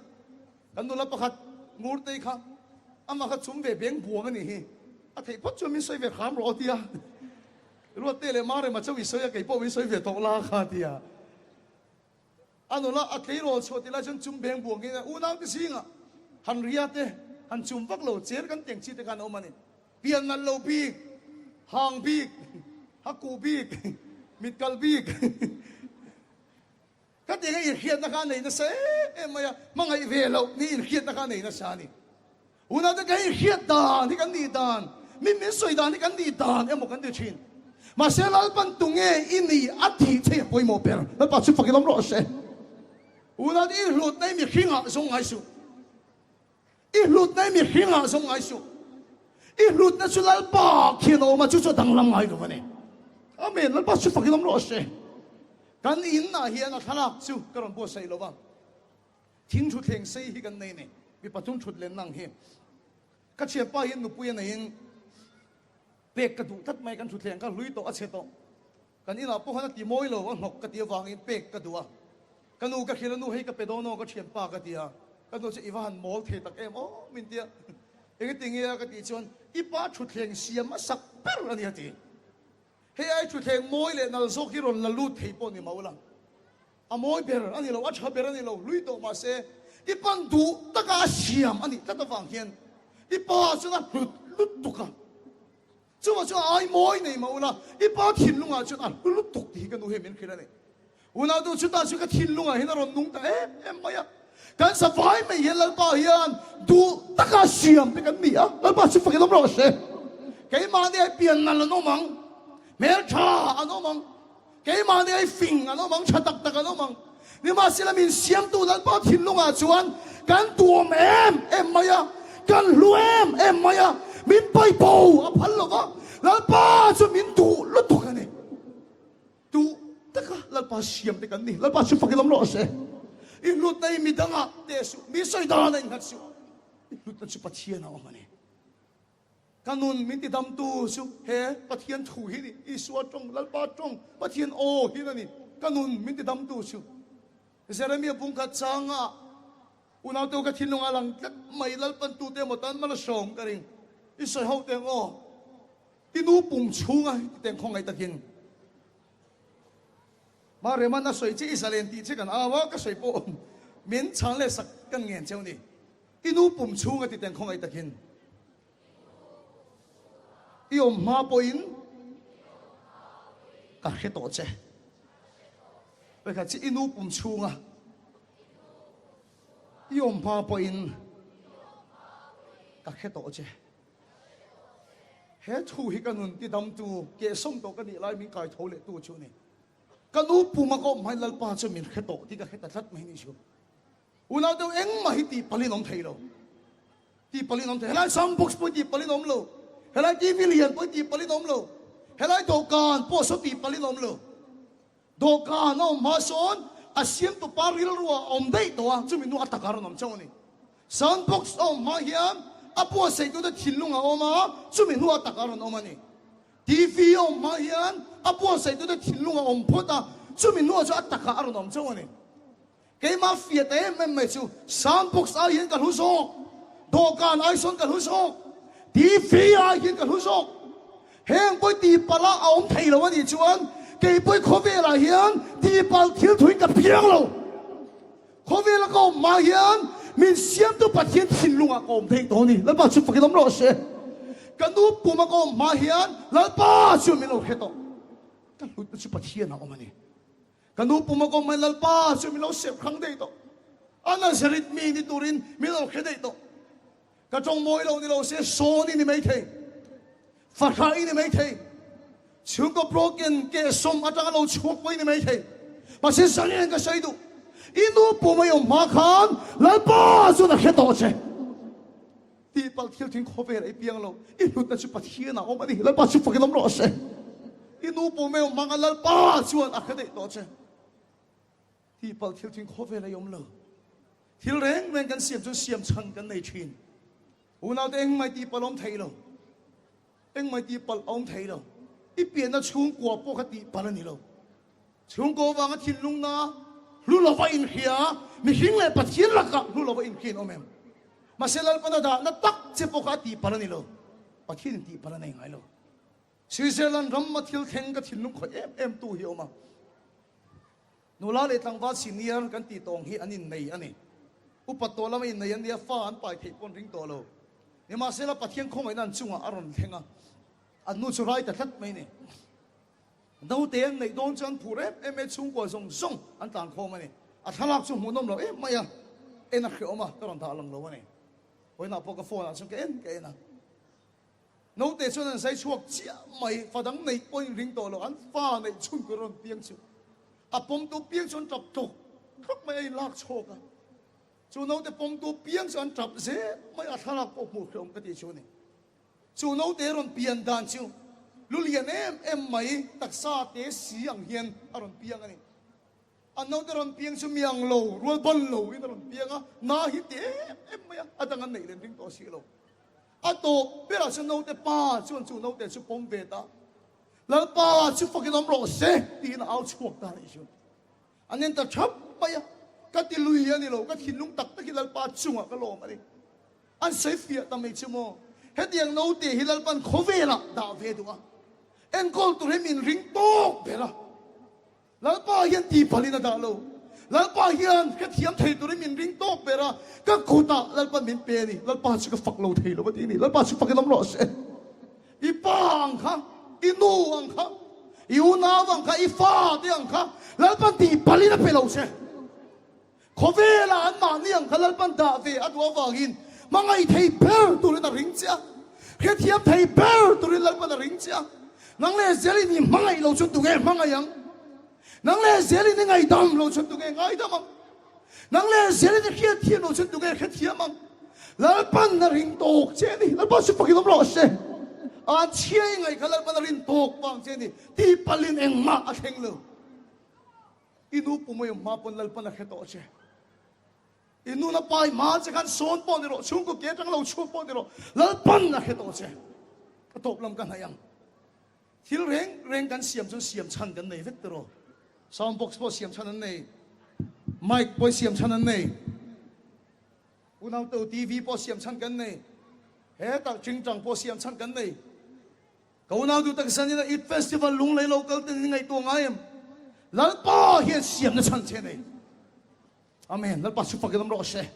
kan nula pakhat Ngurtei kha amah kha chum ve beng buang a nih hi. A theih phawt chuan min sawi ve hram rawh a ti a. Ruatte leh Marema chauh i sawi a, kei pawh min sawi ve tawh la kha a ti a. A nula a tleirawl chhuah tih lai chuan chum beng buang in a unaute zingah han ria te, han chum vak lo, cher kan teng chi te khan a awm a ni. Pian nalh lo bik, hang bik, ha kuh bik, mit kalh bik. Ka ti nge inhriatna kha a nei nasa em em mai a, hmangaih ve loh ni inhriatna kha a nei nasa a ni. Unau te kan inhriat dan hi kan nih dan, mi min sawi dan hi kan nih dan emaw kan ti thin. Mahse Lalpan tunge i nih a tih che a pawimawh ber. Lalpa chu fakin awm rawh se. Unau te i hlutna i mihringah zawng ngai suh. I hlutna i mihringah zawng ngai suh. I hlutna chu Lalpa khian a awm a, chu chu a danglam ngai lo a ni. Amen. Lalpa chu fakin awm rawh se. Kan inah hian a thlalak chu ka rawn buatsaih lo va. Thing thutthleng sei hi kan nei a ni. Mi pathum thut len nang hi. Ka thianpa hian nupui a neiin pek ka duh tlat mai, kan thutthleng kha hlui tawh a chhe tawh. Kan inah pawh khan a ti mawi lo, a hnawk ka ti avangin pek ka duh a. Ka nu ka hrilh a, nu hei ka pe dawn aw ka thianpa ka ti a. Ka nu chu i va han mawl thei tak em aw min ti a. Engati nge a ka tih chuan i pa thutthleng siam a sak ber a ni a ti. Hei ai thutthleng mawi leh nal zawk hi rawn la lut thei pawh ni mauh la. A mawi ber a ni lo, a tha ber a ni lo, hlui tawh mah se i pan duh taka a siam a nih tlat avang hian i pa chuan a hlut lutuk a. Chuvah chuan a ai mawi nei mah ula, i pa thinlungah chuan a hlu lutuk tih hi ka nu hian min hrilh a ni. Unautu chutah chu ka thinlungah hian a rawn nung ta em em mai a. Kan savai mai hian Lalpa hian duh taka siam te kan ni a, Lalpa chu fakin awm rawh se. Keimahni ai pian nalh an awm ang, hmeltha an awm ang, Keimahni ai fing an awm ang, tha tak tak an awm ang. Nimahsela min siamtu Lalpa thinlungah chuan kan tuam em em mai a, kan hlu em em mai a, min paibo a phal lo va, Lalpa chu min duh lutuk a ni. Duh taka Lalpa siam te kan ni. Lalpa chu fakin awm rawh se. I hlutna i midangah teh suh, mi sawi dan a innghat suh. I hlutna chu Pathian a awm a ni. Ka nun min ti damtu chu he Pathian thu hi ni, Isua tawng, Lalpa tawng, Pathian aw hi a ni, ka nun min ti damtu chu. Jeremia bungkhat changa unaute ka thinlung a lang tlat mai, Lalpan tute emaw tan mal a sawm ka ring. I sawi ho teng aw, i nu pum chhunga ti teng khawngaih takin. Ma Reman a sawi che i zalen tih che kan au a, ka sawi pawh min chhan leh sak kan ngen cheu ni. I nu pum chhunga ti teng khawngaih takin i awm hma pawhin ka hre tawh che. Vekhat chi i nu pum chhunga i awm hma pawhin ka hre tawh che. He thu hi ka nun tidamtu kehsawm tawh ka nih lai min kai tho leh tu chu a ni. Ka nu puma ka awm hmain Lalpa chu min hre tawh tih ka hre ta tlat mai ni chu. Unau deuh engmah hi tih palhin awm thei lo. Tih palhin awm thei. Helai sound box pawh hi tih palhin awm lo. Helai TV lian pawh hi tih palhin awm lo. Helai dawhkan pawh saw tih palhin awm lo. Dawhkan a awm hma sawn a siamtu pa rilru a awm daih tawh a, chumi hnu a taka rawn awm chauh a ni. Sound box a awm hma hian a buatsaih-tute thinlung a awm a, chumi hnu a taka rawn awm a ni. TV a awm hma hian a buatsaih-tute thinlung a awm phawt a, chumi hnuah chu a takah a rawn awm chauh a ni. Keimah fiah ta em em mai chu sound box ai hian ka hlu zawk, dawhkan ai sawn ka hlu zawk, TV ai hian ka hlu zawk. Heng pawi tihpalh a awm thei lo a nih chuan kei pawi khawvelah hian tihpalh thil thuin ka piang lo. Khawvela ka awm hma hian min siamtu Pathian thinlungah ka awm thei tawh a ni. Lalpa chu fakin awm rawh se. Ka nu puma ka awm hma hian Lalpa chu min lo hre tawh. Ka hlutna chu Pathianah a awm a ni. Ka nu pum a kawm mai Lalpa chu min lo sep hrang daih tawh. A Nazareth mi ni turin min lo hre daih tawh. Ka tawng mawi lo ni lo se sawn i ni mai thei. Fahrah i ni mai thei. Chhungkaw broken kehsawm atanga lo chhuak pawh i ni mai thei. Mahse zalen ka sawi duh. I nu pum a i awm hma khan Lalpa chuan a hre tawh che. Tihpalh thil thin khawvel ei piang lo. I hlutna chu Pathian ah awm a ni. Lalpa chu fakin awm rawh se. I nu pawh meuh hmanga Lalpa chuan a hre daih tawh che. Tihpalh thil thin khawvel ei awm lo. Thil reng reng kan siam chuan siam chhan kan nei thin. Unaute engmah tihpalh awm thei lo. Engmah tihpalh a awm thei lo. I pianna chhungkua pawh kha tihpalh a ni lo. Chhungkaw vanga thinlungna hlu lova inhria, mihring leh Pathian lakah hlu lova inhria in awm em? Mahse Lalpana dahna tak che pawh kha a tihpalh a ni lo. Pathianin tihpalh a nei ngai lo. Switzerland rama thil thleng ka thinlung khawih em em tu hi a awm a. Nula leh tlangval senior kan tih tawng hi an innei a ni. Upa tawh lama innei an nia, fa an pai theih pawh an ring tawh lo. Nimahsela Pathian khawngaihna an chungah a rawn thleng a, an nu chu rai ta tlat mai a ni. Naute an neih dawn chuan phur em em e, chhungkua zawng zawng an tlan khawm a ni. A thlalak chu hmuhnawm lo em mai a, en a hrehawm a, ka rawn dah lang lo a ni. Vawiinah pawh ka phone ah chuan ka en ka en a. Naute chuan an zai chhuak chiah mai, fa dang neih pawh in ring tawh lo, an fa neih chhun tur a rawn piang chu. A pawmtu piang chu an tap tlawk tlawk mai a in lak chhawk a. Chu naute pawmtu piang chu an tap zel mai, a thlalak pawh hmuh hrehawm ka tih chu a ni. Chu naute rawn pian dan chu lu lian em em mai, taksa te si ang hian a rawn piang a ni. A naute rawn piang chu mi ang lo, rual ban lo in a rawn piang a, na hi ti em em mai a, a dang an neih len ring tawh si lo. A tawp berah chuan naute pa chuan chu naute chu pawm ve ta, Lalpa chu fakin awm rawh se tiin a au chhuak ta a nih chu. An en ta thap mai a, ka ti lui a ni lo, ka thinlung tak tak hi Lalpa chungah ka lawm a ni. An sawi fiah ta mai chu maw? Hetiang naute hi Lalpan khawvelah dah ve duh a, enkawl tur hi min ring tawk ber a. Lalpa hian tihpalhin a dah lo. Lalpa hian ka thiam thei turin min ring tawk ber a, ka kutah Lalpa min pe a ni. Lalpa chu ka fak lo thei lo a ti a ni. Lalpa chu fakin awm rawh se. I pa ang kha, i nu ang kha, i unau ang kha, i fa te ang kha Lalpan tihpalhin a pe lo che. Khawvela an mahni ang kha Lalpan dah ve a duh avangin hmangaih thei ber turin a ring che a, hrethiam thei ber turin Lalpan a ring che a. Nang leh zelin i hmangaih lo chuan tunge hmangaih ang? Nang leh zelin i ngaihdam lo chuan tunge ngaidam ang? Nang leh zelin i hriatthiam lo chuan tunge hrethiam ang? Lalpan a ring tawk che a ni. Lalpa chu fakin awm rawh se. An chhia i ngaih kha Lalpan a rin tawk vang che a ni. Tihpalhin engmah a thleng lo. I nu pu mai hma pawn Lalpan a hre tawh che. I nu na pai hma che khan sawn pawh ni rawh, chhungkaw ke atang lo chhuak pawh ni rawh, Lalpan a hre tawh che. Ka tawp lam ka hnaih ang. Thil reng reng kan siam chuan siam chhan kan nei vek tiraw. Sound box pawh siam chhan an nei, mic pawh siam chhan an nei, unau TV pawh siam chhan kan nei, hetah tingtang pawh siam chhan kan nei. Ka unau duh tak zanin a Eid Festival lunglei lo kal ten in ngaihtuah ngai em? Lalpa hian siamna chhan che nei. Amen. Lalpa chu fakin awm rawh se.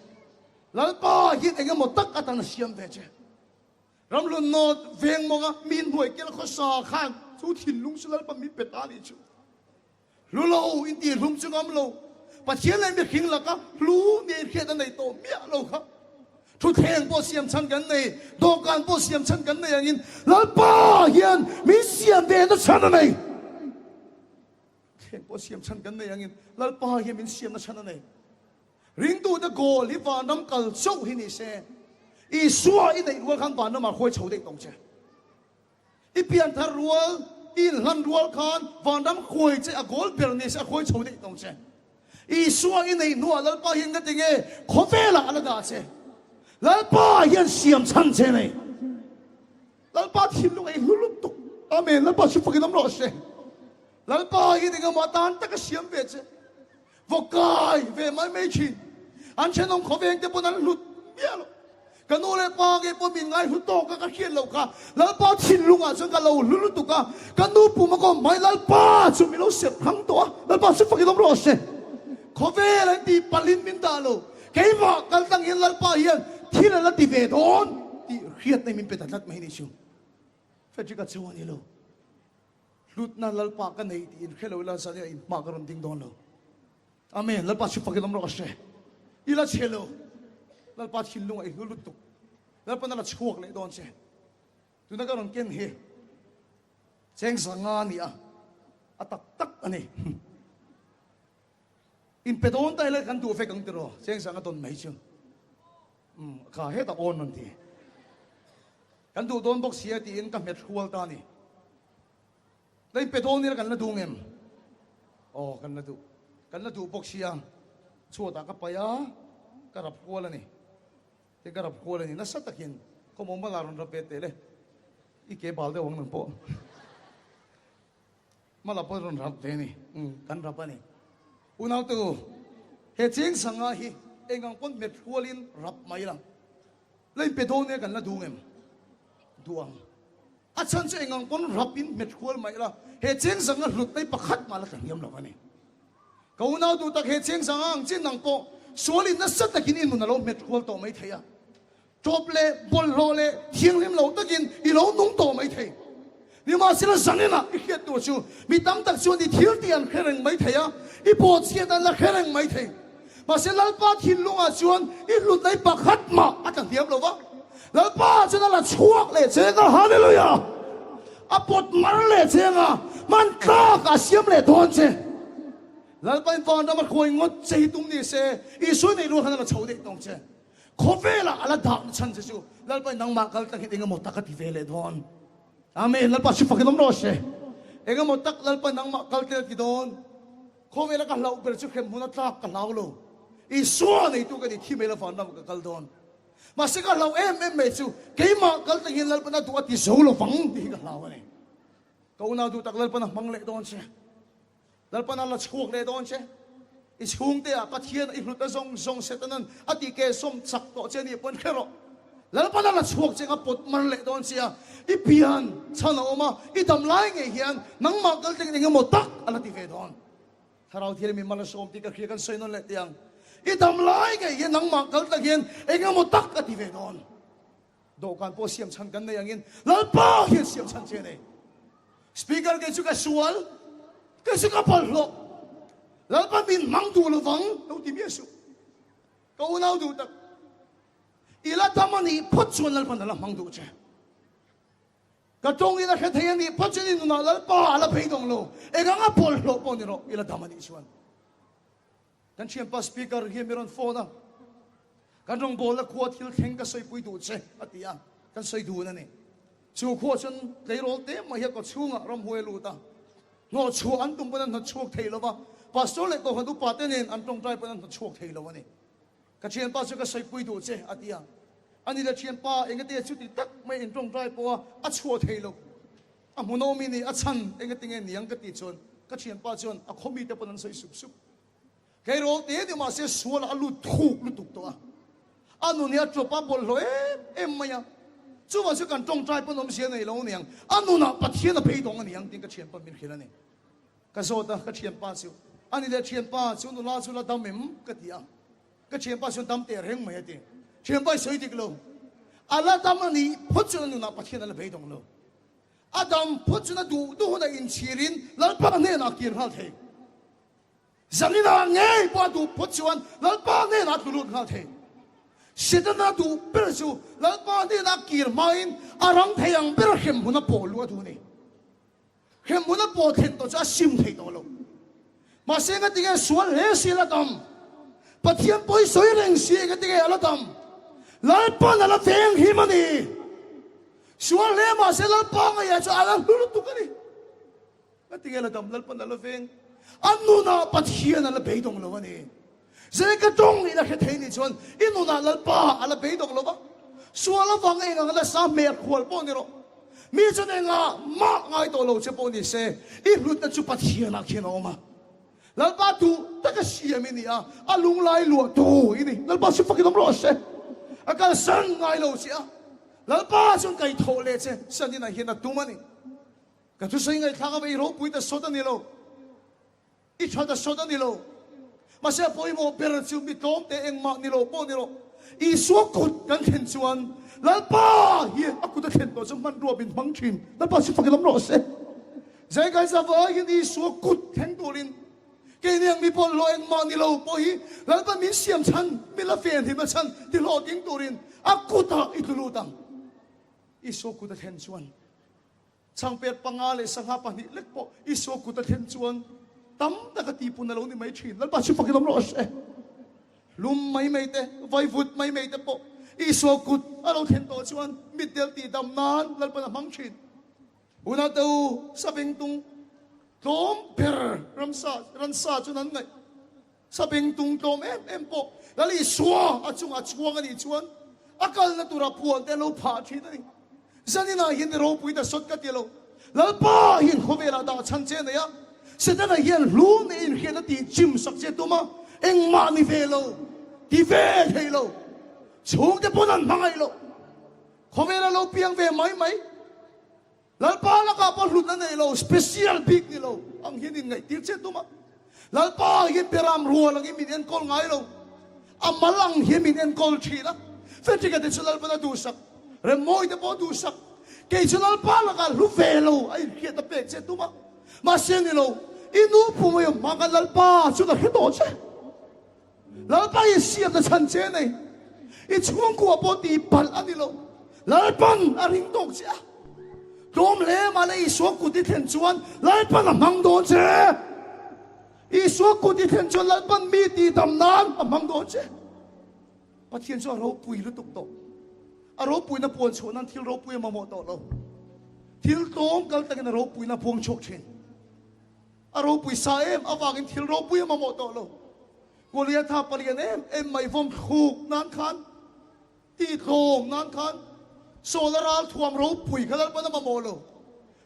Lalpa hian eng emaw tak atan a siam ve che. Ramhlun nawt veng mawnga mi hnuai kel khawsa khan chu thinlung chu Lalpa min pe ta nih chu. Hlu lo in ti hlum chu ngam lo. Pathian leh mihring laka hlu nia inhriat a nei tawh miah lo kha. Thutthleng pawh siam chhan kan nei, dawhkan pawh siam chhan kan nei angin Lalpa hian min siam ve na chhan a nei. Thutthleng pawh siam chhan kan nei angin Lalpa hian min siam na chhan a nei. Ringtute goal hi vanram kal chauh hi ni se. Isua i neih rual khan vanramah hruai chho daih tawng che. I pianthar rual, i inhlan rual khan vanram khuai che a goal ber ni se a khuai chho daih tawng che. Isua i neih hnuah Lalpa hian ka ti nge khawvelah a la dah che. Lalpa hian siam chhan che nei. Lalpa thinlung ei hlu lutuk. Amen. Lalpa chu fakin awm rawh se. Lalpa hian engemaw atan taka siam ve che. Vaw kai ve mai mai thin. An thenawm khawveng te pawn an hlut miah lo. Ka nu leh pa ngei pawh min ngai hlu tawk a ka hriat loh kha Lalpa thinlungah chuan ka lo hlu lutuk a, ka nu pum a kawm hmai Lalpa chu min lo serh thang tawh a, Lalpa chu fakin awm rawh se. Khawvel an tih palhin min dah lo, keimah kal tlang hian Lalpa hian thil a la ti ve dawn tih hriatna min pe ta tlat mai ni chu. Frederick-a chu a ni lo. Hlutna Lalpa ka nei tih in hre lo ila zan ila in hma ka rawn ding dawn lo. Amen. Lalpa chu fakin awm rawh ka hre. I la chhe lo. Lalpa thinlungah i hlu lutuk. Lalpa na la chhuak leh dawn che. Tuna ka rawn ken hi cheng zanga a ni a, a tak tak a ni. In pe dawn ta ila kan duh vek ang tiraw cheng zanga dawn mai chu. Kha hetah awn rawn ti. Kan duh dawn bawk sia tiin ka hmet hrual ta a ni. La inpe dawn ila kan la duh ngem? Aw, kan la duh. Kan la duh bawk sia. Chhuatah ka paih a, ka rap kual a ni. Tin ka rap kual a ni. Nasa takin khawmawm bala rawn rap ve teh le. I ke bal deuh ang nang pawh. Mala pawh rawn rap ve a ni. Umm, kan rap a ni. Unautu, he cheng sanga hi engang pawn hmet hrualin rap mai la. La inpe dawn nia kan la duh ngem? Duh ang. A chhan chu engang pawn rapin hmet hrual mai la, he cheng sanga hlut mai pakhat mah la tla hniam lo a ni. Ka unau duh tak he cheng sanga ang chin nang pawh sualin nasa takin i nun a lo hmet hrual tawh mai thei a. Tawp leh bawlhhlawh leh thianghlim lo takin i lo nung tawh mai thei. Nimahsela zaninah i hriat tur chu mi tam tak chuan i thil tih an hre reng mai thei a, i bawhchhiat an la hre reng mai thei. Mahse Lalpa thinlungah chuan i hlutna i pakhat mah a tla hniam lo va, Lalpa chuan a la chhuak leh cheng a, Hallelujah! A pawt mar leh cheng a, hman tlak a siam leh dawn che. Lalpa in vanram a hruai ngawt che hi tum ni se, Isua neih rual khan a la chho daih tawng che. Khawvelah a la dah na chhan che chu Lalpa in nangmah kal tlang hian engemaw tak a ti ve leh dawn. Amen. Lalpa chu fakin awm rawh se. Engemaw tak Lalpa nangmah kal tel a ti dawn. Khawvela ka hlauh ber chu hrem hmun a tlak ka hlau lo. Isua neitu ka ni thi mai la vanram ah ka kal dawn. Mahse ka hlauh em em mai chu keimah kal tlang hian Lalpan a duh a ti zo lovang tih hi ka hlau a ni. Ka unau duh tak Lalpan a hmang leh dawn che. Lalpan a la chhuak leh dawn che. I chhungte ah Pathian i hlut a zawng zawng Setanan a ti ke sawm chak tawh che nih pawn hre rawh. Lalpan a la chhuak che nga pawt mar leh dawn che a, i pian chhan a awm a, i dam lai ngei hian nangmah kal teng eng emaw tak a la ti ve dawn. Thlarau Thianghlim in mal a sawm tih ka hria kan sawi nawn leh teh ang. I dam lai ngei hian nangmah kal tlang hian eng emaw tak a ti ve dawn. Dawhkan pawh siam chhan kan nei angin Lalpa hian siam chhan che a nei. Speaker kei chu ka sual, kei chu ka bawlhhlawh, Lalpa min hmang duh lovang lo ti miah suh. Ka unau duh tak, i la dam a nih phawt chuan Lalpan a la hmang duh che. Ka tawng in a hre thei a nih phawt chuan i nunah Lalpa a la beidawng lo, eng anga bawlhhlawh pawh ni rawh, i la dam a nih chuan. Kan thianpa speaker hian mi rawn phone a, kan rawngbawlna khua thil thleng ka sawipui duh che a ti a, kan sawi dun a ni. Chu khua chuan tleirawl te mai hi a kaw chhungah ramhuai a lut a, hnawhchhuah an tum pawn an hnawtchhuak thei lo va, pastor leh kohhran upa te nen an tawngtai pawn an hnawtchhuak thei lo a ni. Ka thianpa chu ka sawipui duh che a ti a, ani le thianpa engate chuti tak mai in tawngtai pawh a a chhuah thei lo. A hmuhnawm i ni, a chhan engatinge niang ka tih chuan ka thianpa chuan a khaw mite pawn an sawi sup sup. Tleirawl te ni mahse sualah a lut thuk lutuk tawh a, a nun hi a tawp a bawlhhlawh em em mai a, chuvang chu kan tawngtai pawn awmzia nei lo aniang, a nunah Pathian a beidawng aniang tiin ka thianpa min hrilh a ni. Ka zawt a, ka thianpa chu a ni leh thianpa chu nula chu la dam em ka ti a, ka thianpa chuan dam teh reng mai a ti. Thianpa i sawi dik lo, a la dam a nih phawt chuan a nunah Pathian a la beidawng lo. A dam phawt chuan a duh duh hunah inchhirin Lalpa hnenah a kir nghal thei. Zaninah ngei pawh a duh phawt chuan Lalpa hnenah a tlu lut nghal thei. Setana duh ber chu Lalpa hnenah a kir hmain a rang thei ang ber hremhmun a pawh luh a duh a ni. Hremhmun a pawh thlen tawh chu a sim thei tawh lo. Mahse engatinge sual hle si a la dam? Pathian pawi sawi reng si engatinge a la dam? Lalpa'n a la veng him a ni. Sual hle mahse Lalpa ngaihah chuan a la hlu lutuk a ni. Ngatinge la dam Lalpan a la veng? A nunah Pathian a la beidawng lo a ni. Zai ka tawng ih la hre thei nih chuan i nunah Lalpa a la beidawng lo va. Sual avang eng ang nasa hmel khual pawh ni rawh. Mi chuan engah mah ngai tawh lo che pawh ni se, i hlutna chu Pathianah khian a awm a. Lalpa duh taka siam i ni a, a lunglai luahtu i ni. Lalpa chu fakin awm rawh se. A kalsan ngai lo che a, Lalpa chuan kaihthawh leh che saninah hian a tum a ni. Ka thusawi ngaihthlak avei ropui ta sawt a ni lo, i tha ta sawt a ni lo. Mahse a pawimawh ber chu mi tlawm te engmah ni lo pawh ni rawh. Isua kut kan thlen chuan Lalpa hi a kut a thlen tawh chu hmanrua min hmang thin. Lalpa chu fakin awm rawh se. Zaikai zavai hian Isua kut thleng turin keini ang mi bawlhhlawh engmah ni lo pawh hi Lalpa min siam chhan, min la venhim a chhan ti hlawhtling turin a kutah i tlu lut ang. Isua kut a thlen chuan changpek panga leh sangha pahnih lek pawh Isua kut a thlen chuan tam taka tihpun a lo ni mai thin. Lalpa chu fakin awm rawh se. Hlum mai mai te, vaivut mai mai te pawh. Isua kut a lo thlen tawh chuan mitdel tihdam nan Lalpan a hmang thin. Unaute u, Sabengtung tlawm ber ramsa, ransa chuan an ngaih. Sabengtung tlawm em em pawh Lal Isua a chungah a chuang a nih chuan a kalna tura puan te an lo phah thin a ni. Zaninah hian i ropui ta sawt ka ti lo. Lalpa hian khawvelah dah chhan che a nei a, Setana hian hlu nei inhriatna tih chim sak che tum a, engmah ni ve lo, ti ve thei lo, chhungte pawn an hmangaih lo, khawvela lo piang ve mai mai. Lalpa lakah pawh hlutna nei lo, special bik ni lo ang hian inngaihtir che tum a. Lalpa hian beram rual angin min enkawl ngai lo, a mal ang hian min enkawl thin a. Frederick-a te chu Lalpan a duhsak, Remmawi te pawh a duhsak. Kei chu Lalpa lakah hlu ve lo a inhriat a pek che tum a. Mahse ni lo, i nu pumei awm hma khan Lalpa chuan a hre tawh che. Lalpa i siamna chhan che nei. I chhungkua pawh tih palh a ni lo. Lalpan a ring tawk che a. Tlawm hle mah le Isua kut i thlen chuan Lalpan a hmang dawn che. Isua kut i thlen chuan Lalpan mi tih dam nan a hmang dawn che. Pathian chu a ropui lutuk tawh. A ropuina puan chhuah nan thil ropui a mamawh tawh lo. Thil tlawm kal takin a ropuina a puang chhuak thin. A ropui sa em avangin thil ropui a mamawh tawh lo. Goliatha palian em em mai vawm thluk nan khan, ti tlawm nan khan Saul-a ral thuam ropui kha Lalpan a mamawh lo.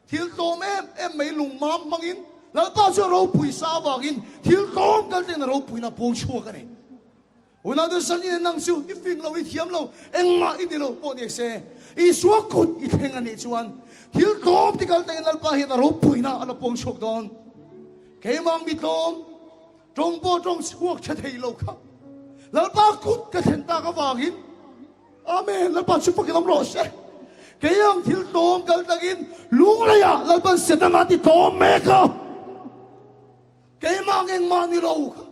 Thil tlawm em em mai lungmam hmangin Lalpa chu a ropui sa avangin thil tlawm kal ten a ropuina a puang chhuak a ni. Unaute Zanin nang chu i fing lo, i thiam lo, engmah i ni lo pawh ni se, Isua kut i thleng a nih chuan thil tlawm ti kal tengin Lalpa hian a ropuina a la puang chhuak dawn. Keimah mi tlawm, tawng pawh tawng chhuak tha thei lo kha Lalpa kut ka thlen tak avangin Amen, Lalpa chu fakin awm rawh se. Kei ang thil tlawm kal tangin lungleiah Lalpan Setana ti tlawm mek a. Keimah engmah ni lo kha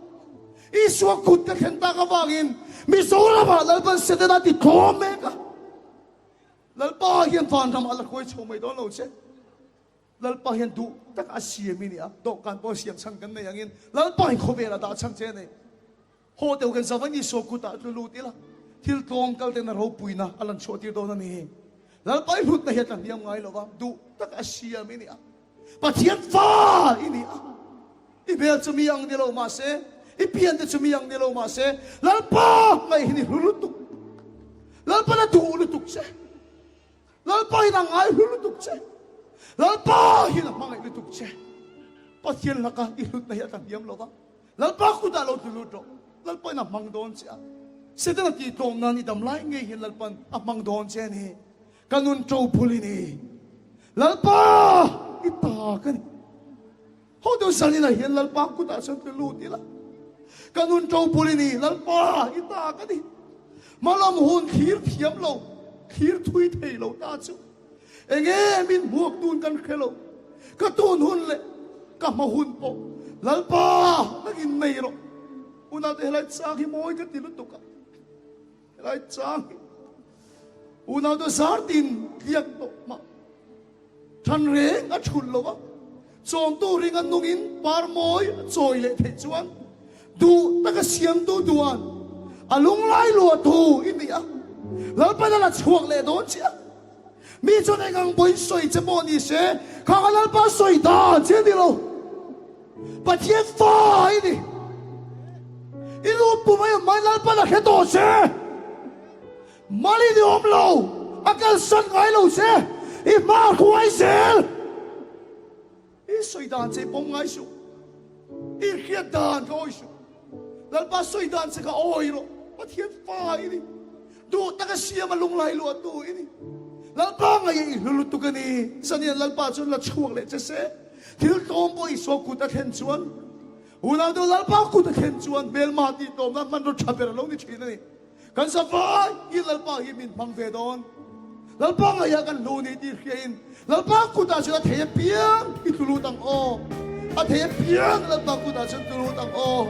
Isua kut ka thlen tak avangin Mizoramah Lalpan Setana ti tlawm mek a. Lalpa hian vanram a la hruai chho mai dawn lo che. Lalpa hian duh tak a siam i ni a, dawhkan pawh siam chhan kan nei angin Lalpa hi khawvel a dah chhan che a ni. Haw deuh kan zavain Isua kutah tlu lut ila, thil tlawm kal ten a ropuina a lan chhuah tir dawn a ni. Lalpa i hlutna hi a tla hniam ngai lo va, duh tak a siam i ni a. Pathian fa i ni a, i hmel chu mi ang ni lo mah se, i pian te chu mi ang ni lo mah se, Lalpa ngaih hi ni hlu lutuk. Lalpa na duh lutuk che. Lalpa in a ngai hlu lutuk che. Lalpa hian a hmangaih lutuk che. Pathian laka i hlutna hi a tla hniam lo va. Lalpa kutah lo tlu lut rawh. Lalpa in a hmang dawn che a. Setana tih tlawm nan i dam lai ngei hian Lalpan a hmang dawn che a ni. Ka nun ṭo phul i ni. Lalpa i ta ka ni. Hotu zaninah hian Lalpa kutah chuan tlu lut ila. Ka nun ṭo phul i ni. Lalpa i ta ka ni. Hmalam hun thlir thiam lo, thlir thui thei lo ta chu. Enge min hmuak tun kan hre lo. Ka tun hun leh ka hma hun pawh Lalpa nangin nei rawh. Unaute helai chang hi mawi ka ti lutuk a. Helai chang hi unaute zartin tliak tawh mah than reng a thulh lo a. Chawmtu ring a nungin par mawi a chawi leh theih chuan duh taka siamtu duan a lunglai luahtu i ni a, Lalpan a la chhuak leh dawn che a. Mi chuan eng ang pawhin sawi che pawh ni se, khang a Lalpa sawi dan che a ni lo. Pathian fa i ni. I lu pum a awm mai Lalpan a hre tawh che. Mal i ni awm lo, a kalsan ngai lo che, i hma a hruai zel. I sawi dan che i pawm ngai suh, i hriat dan ka awi suh. Lalpa sawi dan che ka awi rawh, Pathian fa i ni. Duh taka siam a lunglai luahtu i ni. Lalpa ngaih i hlu lutuk a ni. Zanian Lalpa chuan la chhuak leh che se, thil tlawm pawh Isua kut a thlen chuan, unau deuh Lalpa kut a thlen chuan hmelma tih tlawmna hmanraw tha ber a lo ni thin a ni. Kan zavai hi Lalpa hi min hmang ve dawn. Lalpa ngaiah kan hlu ni tih hriain Lalpa kutah chuan a thei apiang hi tlu lut ang aw. A thei apiang Lalpa kutah chuan tlu lut ang aw.